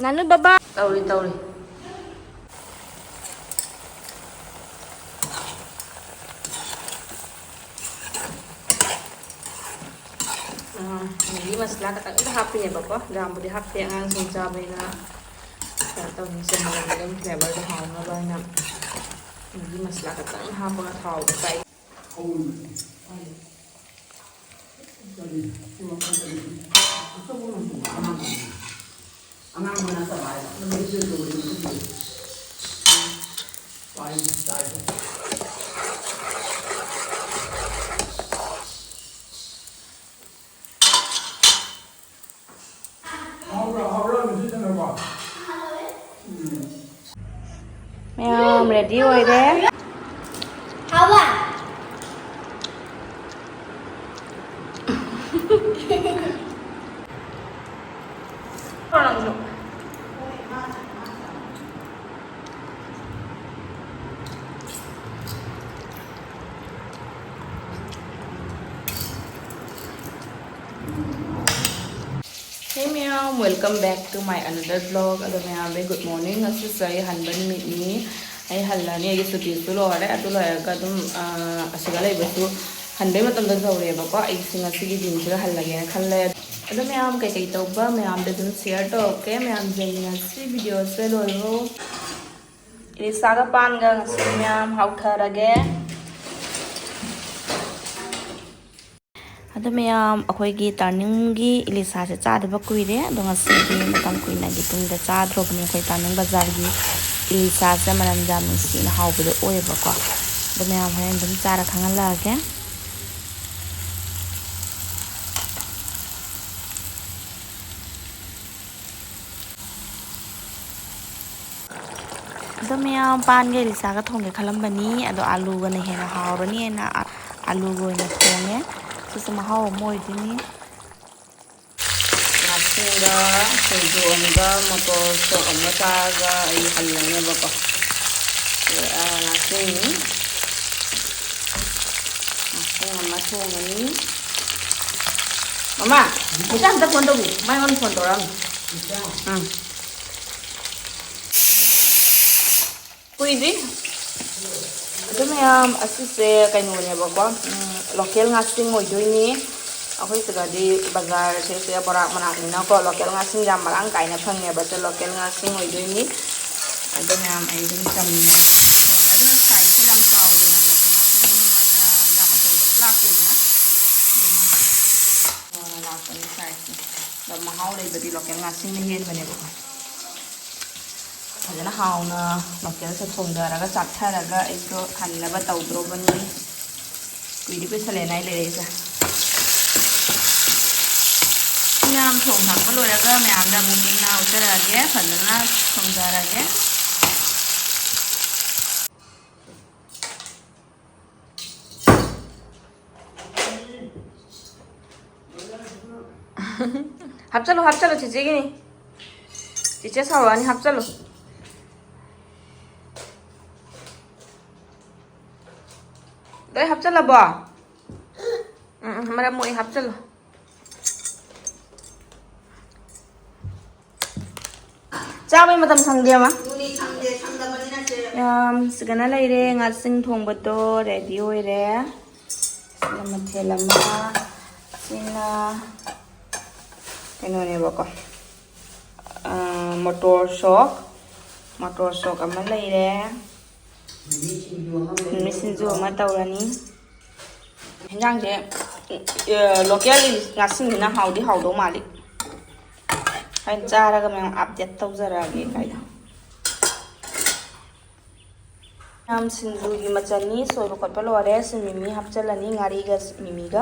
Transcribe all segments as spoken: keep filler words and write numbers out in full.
ꯅꯥꯅꯨ ꯕꯕꯥ꯫ ꯇꯧꯔꯤ, ꯇꯧꯔꯤ꯫ ꯑꯥ, ꯃꯦꯒꯤ ꯃꯁꯂꯥ ꯈꯛꯇꯪꯗ ꯍꯥꯞꯄꯤꯅꯦꯕꯀꯣ, ꯌꯥꯝꯕꯨꯗꯤ ꯍꯥꯞꯇꯦ, ꯑꯉꯥꯡꯁꯤꯡ ꯆꯥꯕꯅꯤꯅ꯫ ꯀꯩꯅꯣ ꯇꯧꯅꯤ, ꯆꯝꯅ ꯑꯗꯨꯝ flavourꯗꯣ ꯍꯥꯎꯅꯕ ꯍꯥꯏꯅ ꯃꯦꯒꯤ ꯃꯁꯂꯥ ꯈꯛꯇꯪ ꯍꯥꯞꯄꯒ ꯊꯥꯎꯗꯣ ꯐ꯭ꯔꯥꯏ꯫ ꯑꯉꯥꯡꯕ ꯅꯠꯇꯕ ꯍꯥꯏꯕ꯫ ꯍꯥꯎꯕ꯭ꯔꯥ? ꯍꯥꯎꯕ꯭ꯔꯥ? ꯅꯨꯡꯁꯤꯠꯇꯅꯀꯣ? ꯎꯝ꯫ ꯃꯌꯥꯝ ready ꯑꯣꯏꯔꯦ꯫ ꯍꯥꯎꯕ꯭ꯔꯥ? Hey ꯃꯌꯥꯝ, welcome back to my another vlog꯫ ꯑꯗꯣ ꯃꯌꯥꯝꯗ good morning꯫ ꯉꯁꯤꯁꯦ ꯑꯩ ꯍꯟꯕ ꯅꯨꯃꯤꯠꯅꯤ꯫ ꯑꯩ ꯍꯜꯂꯅꯤ, ꯑꯩꯒꯤ ꯁꯨꯇꯤꯁꯨ ꯂꯣꯏꯔꯦ꯫ ꯑꯗꯨ ꯂꯣꯏꯔꯒ ꯑꯗꯨꯝ, ꯑ, ꯑꯁꯤꯗ ꯂꯩꯕꯁꯨ ꯍꯟꯕꯩ ꯃꯇꯝꯗ ꯌꯧꯔꯦꯕꯀꯣ꯫ ꯑꯩꯁꯦ ꯉꯁꯤꯒꯤ ꯗꯤꯟꯁꯤꯗ ꯍꯜꯂꯒꯦꯅ ꯈꯜꯂꯦ꯫ ꯑꯗꯣ ꯃꯌꯥꯝ ꯀꯩꯀꯩ ꯇꯧꯕ ꯃꯌꯥꯝꯗ ꯑꯗꯨꯝ share ꯇꯧꯔꯛꯀꯦ꯫ ꯃꯌꯥꯝ ꯌꯦꯡꯃꯤꯟꯅꯁꯤ videoꯁꯦ ꯂꯣꯏꯕꯧ꯫ ꯏꯂꯤꯁꯥꯒ ꯄꯥꯟꯒ ꯉꯁꯤ ꯃꯌꯥꯝ ꯍꯥꯎꯊꯔꯒꯦ꯫ ꯑꯗꯣ ꯃꯌꯥꯝ, ꯑꯩꯈꯣꯏꯒꯤ ꯇꯥꯔꯅꯤꯡꯒꯤ ꯏꯂꯤꯁꯥꯁꯦ ꯆꯥꯗꯕ ꯀꯨꯏꯔꯦ꯫ ꯑꯗꯣ ꯉꯁꯤꯗꯤ ꯃꯇꯝ ꯀꯨꯏꯅꯒꯤ ꯇꯨꯡꯗ ꯆꯥꯗ꯭ꯔꯣꯕꯅꯤ꯫ ꯑꯩꯈꯣꯏ ꯇꯥꯔꯅꯤꯡ ꯕꯖꯥꯔꯒꯤ ꯏꯂꯤꯁꯥꯁꯦ ꯃꯅꯝ ꯌꯥꯝ ꯅꯨꯡꯁꯤꯅ ꯍꯥꯎꯕꯗꯣ ꯑꯣꯏꯌꯦꯕꯀꯣ꯫ ꯑꯗꯣ ꯃꯌꯥꯝ ꯍꯣꯔꯦꯟ ꯑꯗꯨꯝ ꯆꯥꯔ ꯈꯪꯍꯜꯂꯛꯑꯒꯦ꯫ ꯑꯗꯣ ꯃꯌꯥꯝ, ꯄꯥꯟꯒ ꯏꯂꯤꯁꯥꯒ ꯊꯣꯡꯒꯦ ꯈꯜꯂꯝꯕꯅꯤ, ꯑꯗꯣ ꯑꯥꯂꯨꯒꯅ ꯍꯦꯟꯅ ꯍꯥꯎꯔꯅꯤꯅ ꯑꯥꯂꯨꯒ ꯑꯣꯏꯅ ꯊꯣꯡꯉꯦ꯫ ꯁꯤꯁꯨ ꯃꯍꯥꯎ ꯑꯃ ꯑꯣꯏꯗꯣꯏꯅꯤ꯫ ꯉꯥꯁꯤꯡꯒ ꯁꯤꯡꯖꯨ ꯑꯃꯒ ꯃꯣꯇꯣꯔ ꯁꯣꯛ ꯑꯃꯒ ꯆꯥꯔꯒ ꯑꯩ ꯍꯜꯂꯅꯦꯕꯀꯣ꯫ ꯑꯗꯨꯒ ꯉꯥꯁꯤꯡ, ꯉꯥꯁꯤꯡ ꯑꯃ ꯊꯣꯡꯉꯅꯤ꯫ ꯃꯃꯥ, ꯃꯆꯥ ꯑꯝꯇ phone ꯇꯧꯕꯤꯌꯨ, ꯃꯥꯏꯉꯣꯟꯗ phone ꯇꯧꯔꯛꯑꯝꯃꯤ꯫ ꯎꯝ꯫ ꯀꯨꯏꯗ꯭ꯔꯤ꯫ ꯑꯗꯨ ꯃꯌꯥꯝ, ꯑꯁꯤꯁꯦ ꯀꯩꯅꯣꯅꯦꯕꯀꯣ, ꯎꯝ, ꯂꯣꯀꯦꯜ ꯉꯥꯁꯤꯡ ꯑꯣꯏꯗꯣꯏꯅꯤ꯫ ꯑꯩꯈꯣꯏ ꯁꯤꯗꯗꯤ ꯕꯖꯥꯔꯁꯦ ꯁꯤꯗ ꯕꯣꯔꯥꯛ ꯃꯅꯥꯛꯅꯤꯅꯀꯣ, ꯂꯣꯀꯦꯜ ꯉꯥꯁꯤꯡ ꯌꯥꯝ ꯃꯔꯥꯡ ꯀꯥꯏꯅ ꯐꯪꯉꯦꯕ꯫ ꯁꯤ ꯂꯣꯀꯦꯜ ꯉꯥꯁꯤꯡ ꯑꯣꯏꯗꯣꯏꯅꯤ꯫ ꯑꯗꯨ ꯃꯌꯥꯝ ꯑꯩ ꯑꯗꯨꯝ ꯆꯝꯅ, ꯂꯣꯀꯦꯜ ꯁꯥꯏꯖꯁꯨ ꯌꯥꯝ ꯆꯥꯎꯗꯦ, ꯌꯥꯝꯅ ꯄꯩꯁꯥ ꯌꯥꯝ ꯑꯆꯧꯕꯁꯨ ꯂꯥꯛꯇꯦꯗꯅ꯫ ꯑꯗꯨꯅ ꯂꯥꯛꯄꯅꯤ ꯁꯥꯏꯖꯁꯦ꯫ ꯑꯗꯣ ꯃꯍꯥꯎ ꯂꯩꯕꯗꯤ ꯂꯣꯀꯦꯜ ꯉꯥꯁꯤꯡꯅ ꯍꯦꯟꯕꯅꯦꯕꯀꯣ꯫ ꯐꯖꯅ ꯍꯥꯎꯅ ꯂꯣꯀꯦꯜꯁꯦ ꯊꯣꯡꯊꯔꯒ ꯆꯥꯊꯔꯒ ꯑꯩꯁꯨ ꯍꯟꯅꯕ ꯇꯧꯗ꯭ꯔꯣꯕꯅꯤ꯫ ꯀꯨꯏꯗꯤ ꯀꯨꯏꯁꯜꯂꯦꯅ ꯑꯩ ꯂꯩꯔꯛꯏꯁꯦ꯫ ꯃꯌꯥꯝ ꯊꯣꯡ ꯊꯥꯛꯄ ꯂꯣꯏꯔꯒ ꯃꯌꯥꯝꯗ ꯑꯃꯨꯛ ꯄꯨꯟꯅ ꯎꯠꯆꯔꯛꯑꯒꯦ꯫ ꯐꯖꯅ ꯊꯣꯡꯊꯔꯒꯦ꯫ ꯍꯥꯞꯆꯜꯂꯨ, ꯍꯥꯞꯆꯜꯂꯨ, ꯆꯤꯆꯦꯒꯤꯅꯤ꯫ ꯆꯤꯆꯦ ꯁꯥꯎꯔꯛꯑꯅꯤ, ꯍꯥꯞꯆꯜꯂꯨ꯫ ꯂꯣꯏ ꯍꯥꯞꯆꯜꯂꯕꯣ? ꯎꯝ, ꯎꯝ, ꯃꯔꯝ ꯃꯣꯛꯑꯦ, ꯍꯥꯞꯆꯜꯂꯨ꯫ ꯆꯥꯕꯩ ꯃꯇꯝ ꯁꯪꯗꯦ, ꯑꯃ꯫ ꯑꯗꯨꯅꯤ, ꯁꯪꯗꯦ, ꯁꯪꯗꯕꯅꯤꯅ ꯆꯦ꯫ ꯌꯥꯝ ꯁꯤꯗꯅ ꯂꯩꯔꯦ, ꯉꯥꯁꯤꯡ ꯊꯣꯡꯕꯗꯣ ꯔꯦꯗꯤ ꯑꯣꯏꯔꯦ꯫ ꯁꯤꯅ ꯃꯊꯦꯜ ꯑꯃ, ꯁꯤꯅ ꯀꯩꯅꯣꯅꯦꯕꯀꯣ, ꯑ, ꯃꯣꯇꯣꯔ ꯁꯣꯛ, ꯃꯣꯇꯣꯔ ꯁꯣꯛ ꯑꯃ ꯂꯩꯔꯦ꯫ ꯃꯤꯃꯤ ꯁꯤꯡꯖꯨ ꯑꯃ ꯇꯧꯔꯅꯤ꯫ ꯍꯦꯟꯖꯥꯡꯁꯦ, ꯑ, ꯂꯣꯀꯦꯜ ꯉꯥꯁꯤꯡꯁꯤꯅ ꯍꯥꯎꯗꯤ ꯍꯥꯎꯗꯧ ꯃꯥꯜꯂꯤ꯫ ꯑꯩꯅ ꯆꯥꯔꯒ ꯃꯌꯥꯝ ꯑꯞꯗꯦꯠ ꯇꯧꯖꯔꯛꯑꯒꯦ ꯀꯥꯏꯗ꯫ ꯌꯥꯝ ꯁꯤꯡꯖꯨꯒꯤ ꯃꯆꯜꯅꯤ, ꯁꯣꯏꯕ ꯈꯣꯠꯄ ꯂꯣꯏꯔꯦ꯫ ꯁꯤ ꯃꯤꯃꯤ ꯍꯥꯞꯆꯤꯜꯂꯅꯤ, ꯉꯥꯔꯤꯒ ꯃꯤꯃꯤꯒ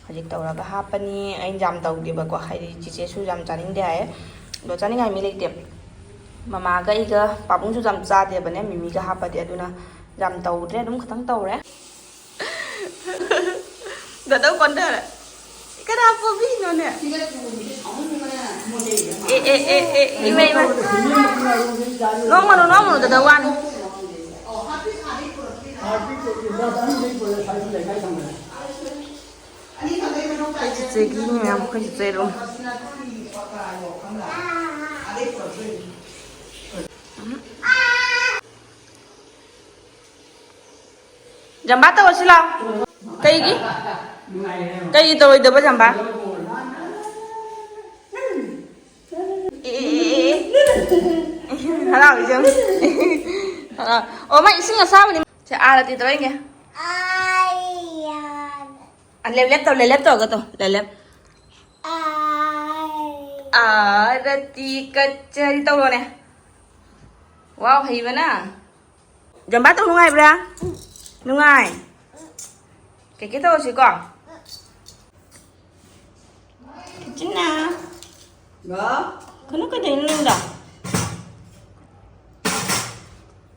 ꯍꯧꯖꯤꯛ ꯇꯧꯔꯒ ꯍꯥꯞꯄꯅꯤ꯫ ꯑꯩꯅ ꯌꯥꯝ ꯇꯧꯗꯦꯕꯀꯣ, ꯍꯥꯏꯗꯤ ꯆꯤꯆꯦꯁꯨ ꯌꯥꯝ ꯆꯥꯅꯤꯡꯗꯦ ꯍꯥꯏꯌꯦ꯫ ꯑꯗꯣ ꯆꯥꯅꯤꯡꯉꯥꯏ ꯃꯤ ꯂꯩꯇꯦ꯫ ꯃꯃꯥꯒ ꯑꯩꯒ, ꯄꯥꯕꯨꯡꯁꯨ ꯌꯥꯝ ꯆꯥꯗꯦꯕꯅꯦ ꯃꯤꯃꯤꯒ ꯍꯥꯞꯄꯗꯤ, ꯑꯗꯨꯅ ꯌꯥꯝ ꯇꯧꯗ꯭ꯔꯦ, ꯑꯗꯨꯝ ꯈꯤꯇꯪ ꯇꯧꯔꯦ꯫ ꯗꯥꯗꯥ ꯀꯣꯟꯊꯔꯦ꯫ ꯀꯅꯥ ꯄꯣꯕꯤꯅꯣꯅꯦ? ꯑꯦ, ꯑꯦ, ꯑꯦ, ꯑꯦ, ꯏꯃꯥ, ꯏꯃꯥ꯫ ꯅꯣꯡꯃꯅꯨ, ꯅꯣꯡꯃꯅꯨ, ꯗꯥꯗꯥ ꯋꯥꯅꯤ꯫ ꯑꯩꯈꯣꯏ ꯆꯤꯆꯦꯒꯤ ꯃꯌꯥꯝ, ꯑꯩꯈꯣꯏ ꯆꯤꯆꯦ room꯫ ꯖꯝꯕꯥ ꯇꯧꯔꯁꯤ ꯂꯥꯛꯑꯣ꯫ ꯀꯩꯒꯤ? ꯀꯩꯒꯤ ꯇꯧꯔꯣꯏꯗꯕ ꯖꯝꯕꯥ? ꯑꯦ, ꯑꯦ, ꯑꯦ, ꯑꯦ, ꯑꯦ꯫ ꯍꯔꯥꯎꯔꯤꯁꯦ ꯌꯦꯡꯉꯨ꯫ ꯍꯔꯥꯎ-, ꯑꯣ, ꯃꯥ ꯏꯁꯤꯡ ꯑꯁꯥꯕꯅꯤ꯫ ꯁꯦ, ꯑꯥꯔꯇꯤ ꯇꯧꯔꯛꯏꯅꯦ꯫ ꯑꯥ, ꯂꯦꯞ, ꯂꯦꯞ ꯇꯧ, ꯂꯦꯞ, ꯂꯦꯞ ꯇꯧꯔꯒ ꯇꯧ, ꯂꯦꯞ, ꯂꯦꯞ꯫ ꯑꯥꯔꯇꯤ ꯀꯠꯆꯔꯤ ꯇꯧꯔꯣꯅꯦ꯫ ꯋꯥꯎ, ꯍꯩꯕꯅ꯫ ꯖꯝꯕꯥ ꯇꯧ ꯅꯨꯡꯉꯥꯏꯕ꯭ꯔꯥ? ꯅꯨꯡꯉꯥꯏ꯫ ꯀꯩꯀꯩ ꯇꯧꯔꯁꯤꯀꯣ? ꯀꯤꯆꯤꯟꯅ꯫ ꯀꯩꯅꯣ ꯀꯩꯗꯧꯔꯤꯅꯣ ꯅꯪꯗꯣ?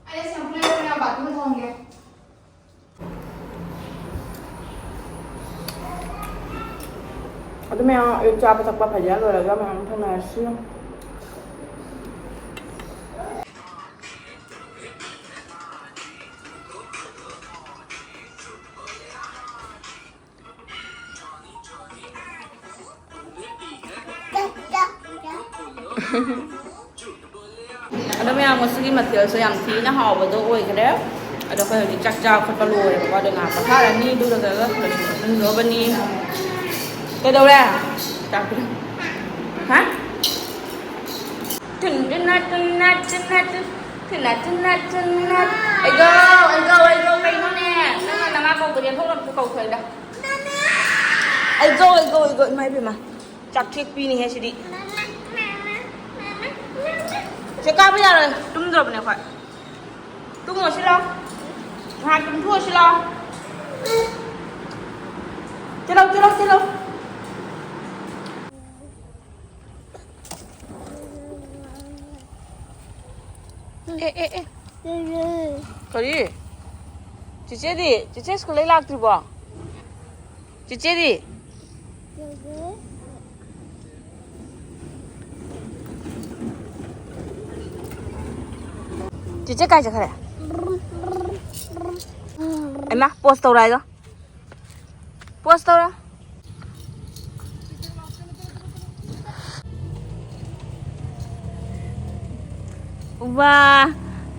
ꯑꯩ ꯁꯦꯝꯐꯨ ꯂꯩꯔꯛꯑꯣ, ꯕꯥꯊꯔꯨꯝ ꯊꯣꯡꯒꯦ꯫ ꯑꯗꯨ ꯃꯌꯥꯝ ꯑꯌꯨꯛ ꯆꯥꯕ ꯊꯛꯄ ꯐꯖꯅ ꯂꯣꯏꯔꯒ ꯃꯌꯥꯝ ꯊꯦꯡꯅꯔꯁꯤ꯫ ꯑꯗꯣ ꯃꯌꯥꯝ, ꯉꯁꯤꯒꯤ ꯃꯊꯦꯜꯁꯦ ꯌꯥꯝ ꯊꯤꯅ ꯍꯥꯎꯕꯗꯣ ꯑꯣꯏꯈ꯭ꯔꯦ꯫ ꯑꯗꯣ ꯑꯩꯈꯣꯏ ꯍꯧꯖꯤꯛ ꯆꯥꯛ ꯆꯥꯕ ꯈꯣꯠꯄ ꯂꯣꯏꯔꯦꯕꯀꯣ꯫ ꯑꯗꯣ ꯉꯥꯏꯍꯥꯛ ꯄꯣꯊꯥꯔꯅꯤ, ꯑꯗꯨ ꯂꯣꯏꯔꯒ ꯂꯣꯏꯁꯤꯟꯗꯣꯕꯅꯤ꯫ ꯀꯩꯗꯧꯔꯦ? ꯆꯥꯛ ꯄꯤꯔꯝ-, ꯍꯥ? ꯇꯨꯟ ꯇꯨꯟꯅ ꯇꯨꯟꯅ ꯇꯨꯟꯅ ꯇꯨꯟ, ꯇꯨꯟꯅ ꯇꯨꯟꯅ ꯇꯨꯟꯅ꯫ ꯑꯩꯒꯣ, ꯑꯩꯒꯣ, ꯑꯩꯒꯣ, ꯀꯩꯅꯣꯅꯦ? ꯅꯪꯅ ꯅꯃꯥ ꯀꯧꯕꯗꯤ ꯊꯣꯛꯂꯛꯇ ꯀꯧꯊꯣꯛꯏꯗ꯫ ꯑꯩꯒꯣ, ꯑꯩꯒꯣ, ꯑꯩꯒꯣ, ꯏꯃꯥ ꯏꯕꯦꯝꯃ꯫ ꯆꯥꯛ ꯊꯦꯛꯄꯤꯅꯤꯍꯦ ꯁꯤꯗꯤ꯫ ꯁꯦ ꯀꯥꯕ ꯌꯥꯔꯣꯏ, ꯇꯨꯝꯗ꯭ꯔꯕꯅꯦ ꯑꯩꯈꯣꯏ꯫ ꯇꯨꯝꯃꯣ ꯁꯤ ꯂꯥꯎ꯫ ꯉꯥꯏꯍꯥꯛ ꯇꯨꯝꯊꯣꯛꯑꯣ ꯁꯤ ꯂꯥꯎ꯫ ꯆꯦꯜꯂꯣ, ꯆꯦꯜꯂꯣ, ꯆꯦꯜꯂꯣ꯫ ꯑꯦ, ꯑꯦ, ꯑꯦ꯫ ꯀꯔꯤ? ꯆꯤꯆꯦꯗꯤ? ꯆꯤꯆꯦ ꯁ꯭ꯀꯨꯜꯗꯩ ꯂꯥꯛꯇ꯭ꯔꯤꯕꯣ? ꯆꯤꯆꯦꯗꯤ? ꯆꯤꯆꯦ ꯀꯥꯏ ꯆꯠꯈ꯭ꯔꯦ? ꯏꯃꯥ, ꯄꯣꯁ ꯇꯧꯔꯣ ꯍꯥꯏꯗꯣ꯫ ꯄꯣꯁ ꯇꯧꯔꯣ꯫ ꯋꯥ,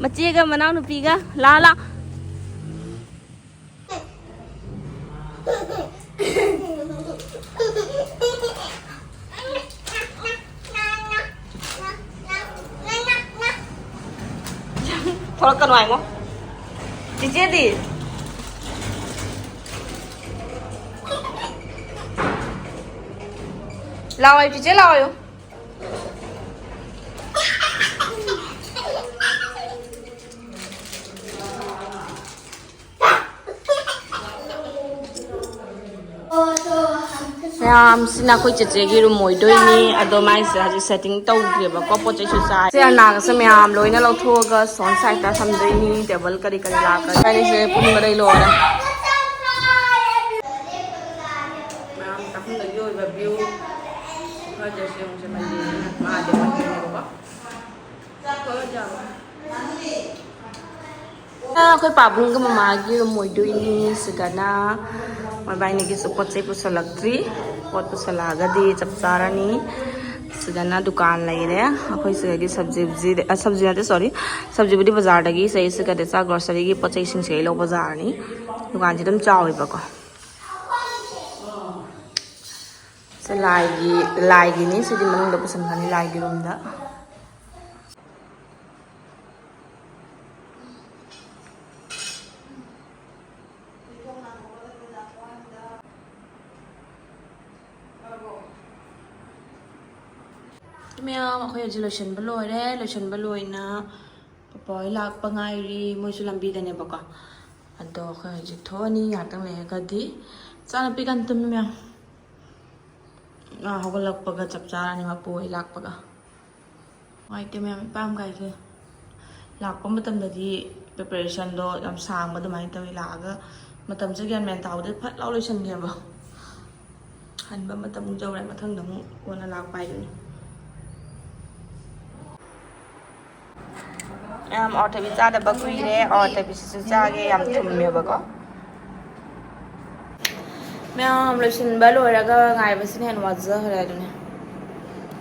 ꯃꯆꯦꯒ ꯃꯅꯥꯎꯅꯨꯄꯤꯒ꯫ ꯂꯥ, ꯂꯥ꯫ ꯊꯣꯛꯂꯛꯀꯅꯨ ꯍꯥꯏꯉꯣ꯫ ꯆꯤꯆꯦꯗꯤ? ꯂꯥꯛꯑꯣ, ꯆꯤꯆꯦ ꯂꯥꯛꯑꯣ꯫ ꯃꯌꯥꯝꯁꯤꯅ ꯑꯩꯈꯣꯏ ꯆꯦꯆꯦꯒꯤ ꯔꯨꯝ ꯑꯣꯏꯗꯣꯏꯅꯤ꯫ ꯑꯗꯣ ꯃꯥꯏꯁꯦ ꯍꯧꯖꯤꯛ ꯁꯦꯇꯤꯡ ꯇꯧꯗ꯭ꯔꯦꯕꯀꯣ, ꯄꯣꯠ ꯆꯩꯁꯨ ꯆꯥꯏ꯫ ꯁꯤ ꯑꯅꯥꯒꯁꯦ ꯃꯌꯥꯝ ꯂꯣꯏꯅ ꯂꯧꯊꯣꯛꯑꯒ ꯁꯣꯝ ꯁꯥꯏꯗꯇ ꯊꯝꯗꯣꯏꯅꯤ꯫ ꯇꯦꯕꯜ ꯀꯔꯤ ꯀꯔꯤ ꯂꯥꯛꯀꯅꯤ ꯍꯥꯏꯔꯤꯁꯦ ꯄꯨꯟꯕꯗꯩ ꯂꯣꯏꯔꯦ꯫ ꯃꯌꯥꯝ ꯆꯥꯛꯈꯨꯝꯗꯒꯤ ꯑꯣꯏꯕ ꯚ꯭ꯌꯨ ꯈꯔ ꯆꯠꯁꯦ꯫ ꯃꯍꯥꯗꯦꯕ ꯃꯟꯗꯤꯔꯅꯦꯕꯀꯣ꯫ ꯑꯩꯈꯣꯏ ꯄꯥꯕꯨꯡꯒ ꯃꯃꯥꯒꯤ ꯔꯨꯝ ꯑꯣꯏꯗꯣꯏꯅꯤ꯫ ꯁꯤꯗꯅ ꯃꯣꯏꯕꯥꯏꯅꯤꯒꯤꯁꯨ ꯄꯣꯠ ꯆꯩ ꯄꯨꯁꯜꯂꯛꯇ꯭ꯔꯤ꯫ ꯄꯣꯠ ꯄꯨꯁꯜꯂꯛꯑꯒꯗꯤ ꯆꯞ ꯆꯥꯔꯅꯤ꯫ ꯁꯤꯗꯅ ꯗꯨꯀꯥꯟ ꯂꯩꯔꯦ꯫ ꯑꯩꯈꯣꯏ ꯁꯤꯗꯒꯤ ꯁꯕꯖꯤ, ꯁꯕꯖꯤ ꯅꯠꯇꯦ, ꯁꯣꯔꯤ, ꯁꯕꯖꯤꯕꯨꯗꯤ ꯕꯖꯥꯔꯗꯒꯤ, ꯁꯤꯗꯩ ꯁꯤꯗ ꯒ꯭ꯔꯣꯁꯔꯤꯒꯤ ꯄꯣꯠ ꯆꯩꯁꯤꯡꯁꯦ ꯑꯩ ꯂꯧꯕ ꯖꯥꯔꯅꯤ꯫ ꯗꯨꯀꯥꯟꯁꯦ ꯑꯗꯨꯝ ꯆꯥꯎꯋꯦꯕꯀꯣ꯫ ꯁꯤ ꯂꯥꯏꯒꯤ, ꯂꯥꯏꯒꯤꯅꯤ꯫ ꯁꯤꯗꯤ ꯃꯅꯨꯡꯗ ꯄꯨꯁꯟꯈ꯭ꯔꯅꯤ, ꯂꯥꯏꯒꯤ ꯔꯨꯝꯗ꯫ ꯃꯌꯥꯝ, ꯑꯩꯈꯣꯏ ꯍꯧꯖꯤꯛ ꯂꯣꯏꯁꯤꯟꯕ ꯂꯣꯏꯔꯦ꯫ ꯂꯣꯏꯁꯤꯟꯕ ꯂꯣꯏꯅ ꯄꯄꯥ ꯍꯣꯏ ꯂꯥꯛꯄ ꯉꯥꯏꯔꯤ꯫ ꯃꯣꯏꯁꯨ ꯂꯝꯕꯤꯗꯅꯦꯕꯀꯣ꯫ ꯑꯗꯣ ꯑꯩꯈꯣꯏ ꯍꯧꯖꯤꯛ ꯊꯣꯛꯑꯅꯤ꯫ ꯉꯥꯏꯍꯥꯛꯇꯪ ꯂꯩꯔꯒꯗꯤ ꯆꯥꯅ ꯄꯤꯀꯥꯟ ꯇꯨꯝꯃꯤ ꯃꯌꯥꯝ꯫ ꯃꯥ ꯍꯧꯒꯠꯂꯛꯄꯒ ꯆꯞ ꯆꯥꯔꯅꯤ, ꯃꯄꯨ ꯍꯣꯏ ꯂꯥꯛꯄꯒ꯫ ꯅꯨꯡꯉꯥꯏꯇꯦ ꯃꯌꯥꯝ, ꯏꯄꯥꯝ ꯀꯥꯏꯁꯦ꯫ ꯂꯥꯛꯄ ꯃꯇꯝꯗꯗꯤ preparation ꯗꯣ ꯌꯥꯝ ꯁꯥꯡꯕ ꯑꯗꯨꯃꯥꯏꯅ ꯇꯧꯋꯤ꯫ ꯂꯥꯛꯑꯒ ꯃꯇꯝꯁꯦ ꯒ꯭ꯌꯥꯟ ꯃꯦꯟ ꯇꯥꯍꯧꯗꯦ, ꯐꯠ ꯂꯥꯎ ꯂꯣꯏꯁꯤꯟꯒꯤꯑꯕ꯫ ꯍꯟꯕ ꯃꯇꯝ ꯑꯃꯨꯛ ꯌꯧꯔꯦ, ꯃꯊꯪꯗ ꯑꯃꯨꯛ ꯀꯣꯟꯅ ꯂꯥꯛꯄ ꯍꯥꯏꯗꯨꯅꯤ꯫ ꯌꯥꯝ ꯑꯋꯥꯊꯕꯤ ꯆꯥꯗꯕ ꯀꯨꯏꯔꯦ, ꯑꯋꯥꯊꯕꯤꯁꯤꯁꯨ ꯆꯥꯒꯦ, ꯌꯥꯝ ꯊꯨꯝꯃꯦꯕꯀꯣ꯫ ꯃꯌꯥꯝ ꯂꯣꯏꯁꯤꯟꯕ ꯂꯣꯏꯔꯒ ꯉꯥꯏꯕꯁꯤꯅ ꯍꯦꯟꯅ ꯋꯥꯖꯈ꯭ꯔꯦ ꯑꯗꯨꯅꯦ꯫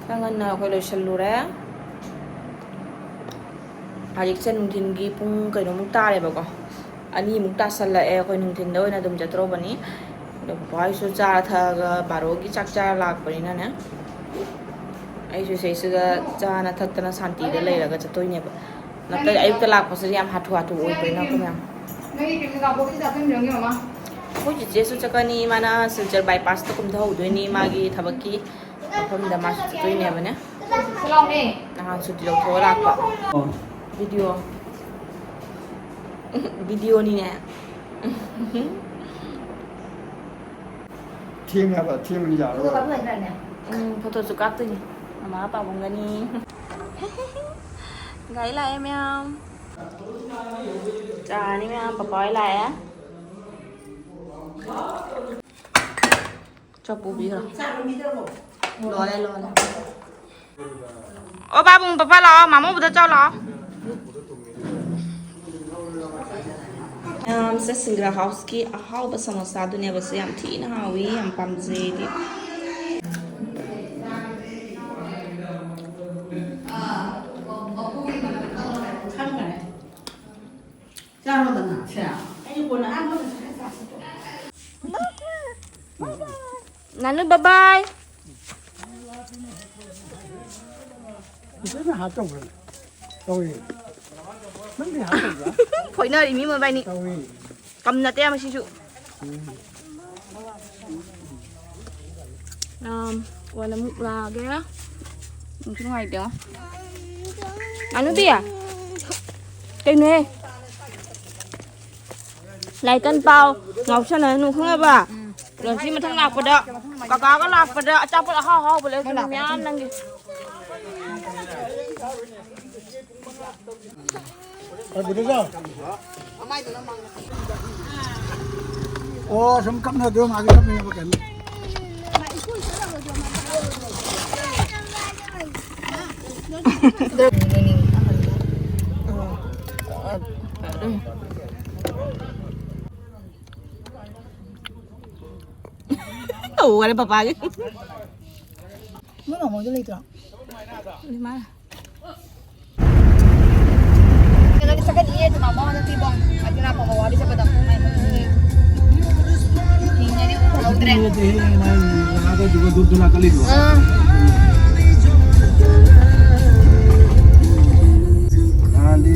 ꯈꯔ ꯉꯟꯅ ꯑꯩꯈꯣꯏ ꯂꯣꯏꯁꯤꯜꯂꯨꯔꯦ꯫ ꯍꯧꯖꯤꯛꯁꯦ ꯅꯨꯡꯊꯤꯟꯒꯤ ꯄꯨꯡ ꯀꯩꯅꯣꯃꯨꯛ ꯇꯥꯔꯦꯕꯀꯣ, ꯑꯅꯤꯃꯨꯛ ꯇꯥꯁꯜꯂꯛꯑꯦ꯫ ꯑꯩꯈꯣꯏ ꯅꯨꯡꯊꯤꯟꯗ ꯑꯣꯏꯅ ꯑꯗꯨꯝ ꯆꯠꯇ꯭ꯔꯨꯕꯅꯤ꯫ ꯑꯗꯣ ꯄꯄꯥ ꯍꯣꯏꯁꯨ ꯆꯥꯔ ꯊꯛꯑꯒ ꯕꯥꯔꯣꯒꯤ ꯆꯥꯛ ꯆꯥꯔ ꯂꯥꯛꯄꯅꯤꯅꯅꯦ, ꯑꯩꯁꯨ ꯁꯤꯁꯤꯗ ꯆꯥꯅ ꯊꯛꯇꯅ ꯁꯥꯟꯇꯤꯗ ꯂꯩꯔꯒ ꯆꯠꯇꯣꯏꯅꯦꯕ꯫ ꯅꯠꯇ꯭ꯔꯗꯤ ꯑꯌꯨꯛꯇ ꯂꯥꯛꯄꯁꯤꯗꯤ ꯌꯥꯝ ꯍꯥꯊꯨ ꯍꯥꯊꯨ ꯑꯣꯏꯕꯅꯤꯅꯀꯣ ꯃꯌꯥꯝ꯫ ꯑꯩꯈꯣꯏ ꯆꯤꯆꯦꯁꯨ ꯆꯠꯀꯅꯤ, ꯃꯥꯅ ꯁꯤꯜꯆꯔ ꯕꯥꯏꯄꯥꯁꯇ ꯀꯨꯝꯊꯍꯧꯗꯣꯏꯅꯤ, ꯃꯥꯒꯤ ꯊꯕꯛꯀꯤ ꯃꯐꯝꯗ ꯃꯥꯁꯨ ꯆꯠꯇꯣꯏꯅꯦꯕꯅꯦ꯫ ꯅꯍꯥꯟ ꯁꯨꯇꯤ ꯂꯧꯊꯣꯛꯑ ꯂꯥꯛꯄ꯫ ꯚꯤꯗꯤꯑꯣ꯫ ꯚꯤꯗꯤꯑꯣꯅꯤꯅꯦ꯫ ꯊꯦꯡꯉꯦ ꯍꯥꯏꯕ, ꯊꯦꯡꯕꯅꯤ ꯌꯥꯔꯔꯣꯏ꯫ ꯎꯝ, ꯐꯣꯇꯣꯁꯨ ꯀꯥꯞꯇꯣꯏꯅꯤ꯫ ꯃꯃꯥ ꯄꯥꯕꯨꯡꯒꯅꯤ꯫ ꯒꯥꯔꯤ ꯂꯥꯛꯑꯦ ꯃꯌꯥꯝ꯫ ꯆꯥꯔꯅꯤ ꯃꯌꯥꯝ, ꯄꯄꯥ ꯍꯣꯏ ꯂꯥꯛꯑꯦ꯫ ꯆꯥꯛ ꯄꯨꯕꯤꯈ꯭ꯔꯣ꯫ ꯂꯣꯜꯂꯦ, ꯂꯣꯜꯂꯦ꯫ ꯑꯣ ꯄꯥꯕꯨꯡ, ꯄꯄꯥ ꯂꯥꯛꯑꯣ, ꯃꯥꯃꯣ ꯎꯕꯗ ꯆꯥꯎ ꯂꯥꯛꯑꯣ꯫ ꯃꯌꯥꯝꯁꯦ ꯁꯤꯡꯒ꯭ꯔꯥ ꯍꯥꯎꯁꯀꯤ ꯑꯍꯥꯎꯕ ꯁꯃꯣꯁꯥꯗꯨꯅꯦꯕ꯫ ꯁꯤ ꯌꯥꯝ ꯊꯤꯅ ꯍꯥꯎꯋꯤ, ꯌꯥꯝ ꯄꯥꯝꯖꯩ ꯑꯩꯗꯤ꯫ ꯆꯥꯔꯣꯗꯅ, ꯁꯦ꯫ ꯑꯩꯅ ꯀꯣꯟꯅ ꯑꯥ ꯃꯊꯛꯇ ꯈꯔ ꯆꯥꯁꯤꯀꯣ꯫ ꯅꯥꯅꯨ, bye bye꯫ ꯏꯆꯦꯅ ꯍꯥꯞ ꯇꯧꯕ꯭ꯔꯥ? ꯇꯧꯏ꯫ ꯅꯪꯗꯤ ꯍꯥꯞ ꯇꯧꯕ꯭ꯔꯥ? ꯐꯣꯏꯅꯔꯤ ꯃꯤ ꯃꯕꯥꯏꯅꯤ꯫ ꯇꯧꯏ꯫ ꯀꯝ ꯅꯠꯇꯦ ꯃꯁꯤꯁꯨ꯫ ꯎꯝ꯫ ꯑꯝ, ꯀꯣꯟꯅ ꯑꯃꯨꯛ ꯂꯥꯛꯑꯒꯦ꯫ ꯅꯨꯡꯁꯨ ꯅꯨꯡꯉꯥꯏꯇꯦ꯫ ꯑꯅꯨꯕꯤ! ꯀꯩꯅꯣꯍꯦ? ꯂꯥꯏꯔꯤꯛ ꯀꯟ ꯄꯥꯎ꯫ ꯉꯥꯎꯁꯟꯅꯅꯨ, ꯈꯪꯉꯕ? ꯂꯣꯟꯁꯤ ꯃꯊꯪ ꯂꯥꯛꯄꯗ, ꯀꯀꯥꯒ ꯂꯥꯛꯄꯗ ꯑꯆꯥꯄꯣꯠ ꯑꯍꯥꯎ ꯑꯍꯥꯎꯕ ꯂꯩꯔꯛꯀꯅꯤ ꯃꯌꯥꯝ ꯅꯪꯒꯤ꯫ ꯑꯣ, ꯁꯨꯝ ꯀꯞꯅꯗ꯭ꯔꯣ? ꯃꯥꯒꯤ ꯀꯞꯅꯤꯡꯉꯕ ꯀꯩꯅꯣ? ꯇꯧꯈꯔꯦ ꯄꯄꯥꯒꯤ꯫ ꯅꯣꯏ ꯃꯃꯣꯏꯗꯣ ꯂꯩꯇ꯭ꯔꯣ? ꯏꯃꯥ꯫ ꯀꯩꯅꯣꯗꯤ ꯆꯠꯀꯅꯤꯌꯦ, ꯇꯨ ꯃꯃꯣ ꯍꯟꯗꯛꯇꯤ ꯕꯣꯝ ꯑꯗꯨ ꯂꯥꯛꯄ ꯃꯋꯥꯗꯤ ꯆꯠꯄꯗꯣ꯫ ꯍꯤꯡꯉꯗꯤ ꯎꯍꯧꯗ꯭ꯔꯦ꯫ ꯑꯥ꯫ ꯅꯍꯥꯟꯗꯤ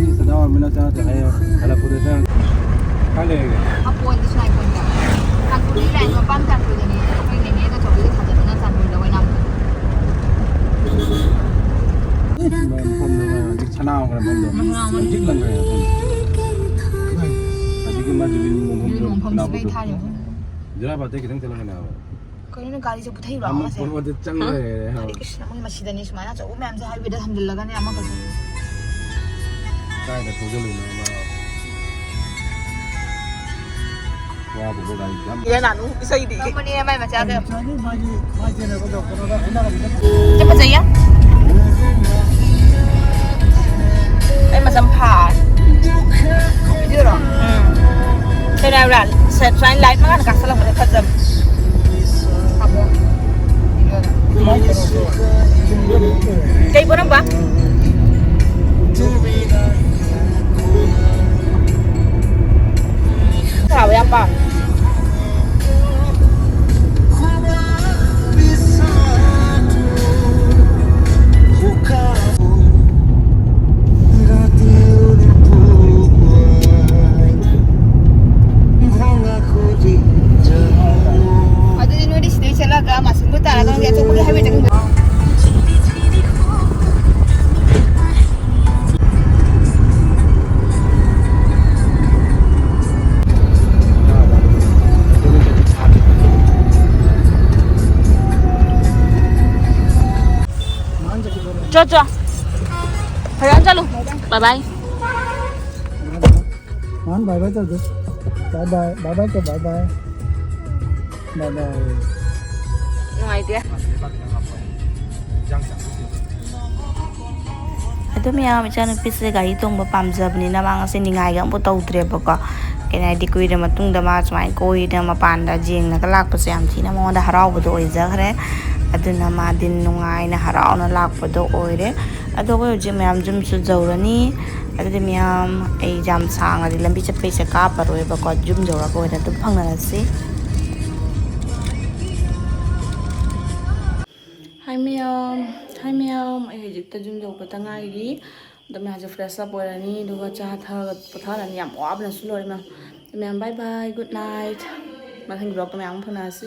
ꯃꯐꯝꯗꯨ ꯍꯧꯖꯤꯛ ꯁꯅꯥ ꯑꯣꯟꯈ꯭ꯔꯦ ꯃꯐꯝꯗꯣ꯫ ꯁꯅꯥ ꯑꯣꯟꯈ꯭ꯔꯦ꯫ ꯍꯧꯖꯤꯛ ꯂꯪꯈ꯭ꯔꯦ ꯃꯐꯝꯗꯣ꯫ ꯍꯧꯖꯤꯛꯀꯤ ꯃꯥ ꯖꯨꯕꯤꯂꯤ ꯃꯐꯝꯗꯣ ꯖꯨꯕꯤꯂꯤ ꯃꯐꯝꯁꯤꯗꯩ ꯅꯥꯕꯗꯣ꯫ ꯊꯥꯔꯤꯕ꯫ ꯖꯨꯔꯥꯕꯥꯠꯇꯩ ꯈꯤꯇꯪ ꯆꯠꯂꯒꯅꯦ ꯍꯥꯏꯕ꯫ ꯀꯩꯅꯣꯅꯦ, ꯒꯥꯔꯤꯁꯦ ꯄꯨꯊꯩꯔꯣ ꯑꯃ ꯑꯃꯁꯦ? ꯄꯣꯠ ꯑꯃꯗ ꯆꯪ ꯍꯥ? ꯂꯩꯔꯦ ꯍꯥꯏꯕ꯫ ꯍꯔꯦ ꯀ꯭ꯔꯤꯁꯅ, ꯃꯣꯏ ꯃꯁꯤꯗꯅꯦ ꯁꯨꯃꯥꯏꯅ ꯑꯆꯧꯕ ꯃꯌꯥꯝꯁꯦ ꯍꯥꯏꯋꯦꯗ ꯊꯝꯖꯤꯜꯂꯒꯅꯦ ꯑꯃꯈꯛꯁꯦ꯫ ꯀꯥꯏꯗ ꯊꯧꯖꯜꯂꯨꯏꯅꯣ ꯃꯥ? ꯋꯥꯕꯨꯕ ꯒꯥꯔꯤ ꯌꯥꯝ ꯏꯔꯥ ꯅꯥꯅꯨ ꯏꯁꯩꯗꯤ꯫ ꯇꯧꯕꯅꯦ ꯃꯥꯏ ꯃꯆꯥꯗꯣ ꯌꯥꯝ꯫ ꯃꯥꯒꯤ, ꯃꯥꯒꯤ ꯃꯥꯏ ꯆꯦꯟꯅꯕꯗꯣ ꯀꯩꯅꯣꯗ ꯍꯥꯏꯅꯔꯝꯃꯤꯗ꯫ ꯌꯥꯝ ꯐꯖꯩꯌꯦ꯫ ꯑꯩ ꯃꯁꯝ ꯐꯥꯔꯦ꯫ ꯚꯤꯗꯤꯑꯣꯔꯣ? ꯎꯝ꯫ ꯀꯩꯅꯣ ꯍꯥꯏꯕ꯭ꯔꯥ? ꯁꯦ-, ꯁꯨꯃꯥꯏꯅ ꯂꯥꯏꯠ ꯃꯉꯥꯜ ꯀꯥꯁꯜꯂꯛꯄꯗ ꯐꯖꯕ꯫ ꯍꯥꯞꯄꯣ꯫ ꯀꯩ ꯄꯣꯔꯝꯕ? ꯊꯥꯕ ꯌꯥꯝ ꯄꯥꯝꯃꯦ꯫ ꯑꯗꯨꯗꯤ ꯅꯣꯏꯗꯤ ꯁꯤꯗꯩ ꯆꯠꯂꯒ ꯃꯥꯁꯨꯝꯕꯨ ꯇꯥꯔꯒ ꯅꯪꯗꯤ ꯑꯆꯧꯕꯒꯤ ꯍꯥꯏꯋꯦꯗ ꯈꯪꯗꯣꯏ꯫ ꯆꯣ, ꯆꯣ꯫ ꯐꯖꯅ ꯆꯠꯂꯨ꯫ ꯕꯥꯏ ꯕꯥꯏ꯫ ꯃꯥꯟ ꯕꯥꯏ ꯕꯥꯏ ꯇꯧꯗꯦ꯫ ꯕꯥꯏ ꯕꯥꯏ꯫ ꯕꯥꯏ ꯕꯥꯏ ꯇꯧ, ꯕꯥꯏ ꯕꯥꯏ꯫ ꯕꯥꯏ ꯕꯥꯏ꯫ ꯅꯨꯡꯉꯥꯏꯇꯦ꯫ ꯑꯗꯨ ꯃꯌꯥꯝ, ꯏꯆꯥꯅꯨꯄꯤꯁꯦ ꯒꯥꯔꯤ ꯇꯣꯡꯕ ꯄꯥꯝꯖꯕꯅꯤꯅ ꯃꯥ ꯉꯁꯤ ꯅꯤꯡꯉꯥꯏꯒ ꯑꯃꯐꯥꯎ ꯇꯧꯗ꯭ꯔꯦꯕꯀꯣ꯫ ꯀꯩꯅꯣ ꯍꯥꯏꯗꯤ, ꯀꯨꯏꯔ ꯃꯇꯨꯡꯗ ꯃꯥ ꯁꯨꯃꯥꯏꯅ ꯀꯣꯏꯗꯅ ꯃꯄꯥꯟꯗ ꯌꯦꯡꯉꯒ ꯂꯥꯛꯄꯁꯦ ꯌꯥꯝ ꯊꯤꯅ ꯃꯉꯣꯟꯗ ꯍꯔꯥꯎꯕꯗꯣ ꯑꯣꯏꯖꯈ꯭ꯔꯦ꯫ ꯑꯗꯨꯅ ꯃꯥꯗꯤ ꯅꯨꯡꯉꯥꯏꯅ ꯍꯔꯥꯎꯅ ꯂꯥꯛꯄꯗꯣ ꯑꯣꯏꯔꯦ꯫ ꯑꯗꯣ ꯑꯩꯈꯣꯏ ꯍꯧꯖꯤꯛ ꯃꯌꯥꯝ ꯌꯨꯝꯁꯨ ꯌꯧꯔꯅꯤ꯫ ꯑꯗꯨꯗꯤ ꯃꯌꯥꯝ, ꯑꯩ ꯌꯥꯝ ꯁꯥꯡꯅꯗꯤ ꯂꯝꯕꯤ ꯆꯠꯄꯩꯁꯦ ꯀꯥꯞꯄꯔꯣꯏꯕꯀꯣ, ꯌꯨꯝ ꯌꯧꯔꯒ ꯑꯣꯏꯅ ꯑꯗꯨꯝ ꯐꯪꯅꯔꯁꯤ꯫ ꯍꯥꯏ ꯃꯌꯥꯝ, ꯍꯥꯏ ꯃꯌꯥꯝ, ꯑꯩ ꯍꯧꯖꯤꯛꯇ ꯌꯨꯝ ꯌꯧꯕꯇ ꯉꯥꯏꯔꯤ꯫ ꯑꯗꯣ ꯃꯌꯥꯝꯁꯦ fresh up ꯑꯣꯏꯔꯅꯤ, ꯑꯗꯨꯒ ꯆꯥ ꯊꯛꯑꯒ ꯄꯣꯊꯥꯔꯅꯤ꯫ ꯌꯥꯝ ꯋꯥꯕꯅꯁꯨ ꯂꯣꯏꯔꯦ ꯃꯌꯥꯝ꯫ ꯃꯌꯥꯝ bye bye, good night꯫ ꯃꯊꯪꯒꯤ vlogꯇ ꯃꯌꯥꯝ ꯑꯃꯨꯛ ꯐꯪꯅꯔꯁꯤ꯫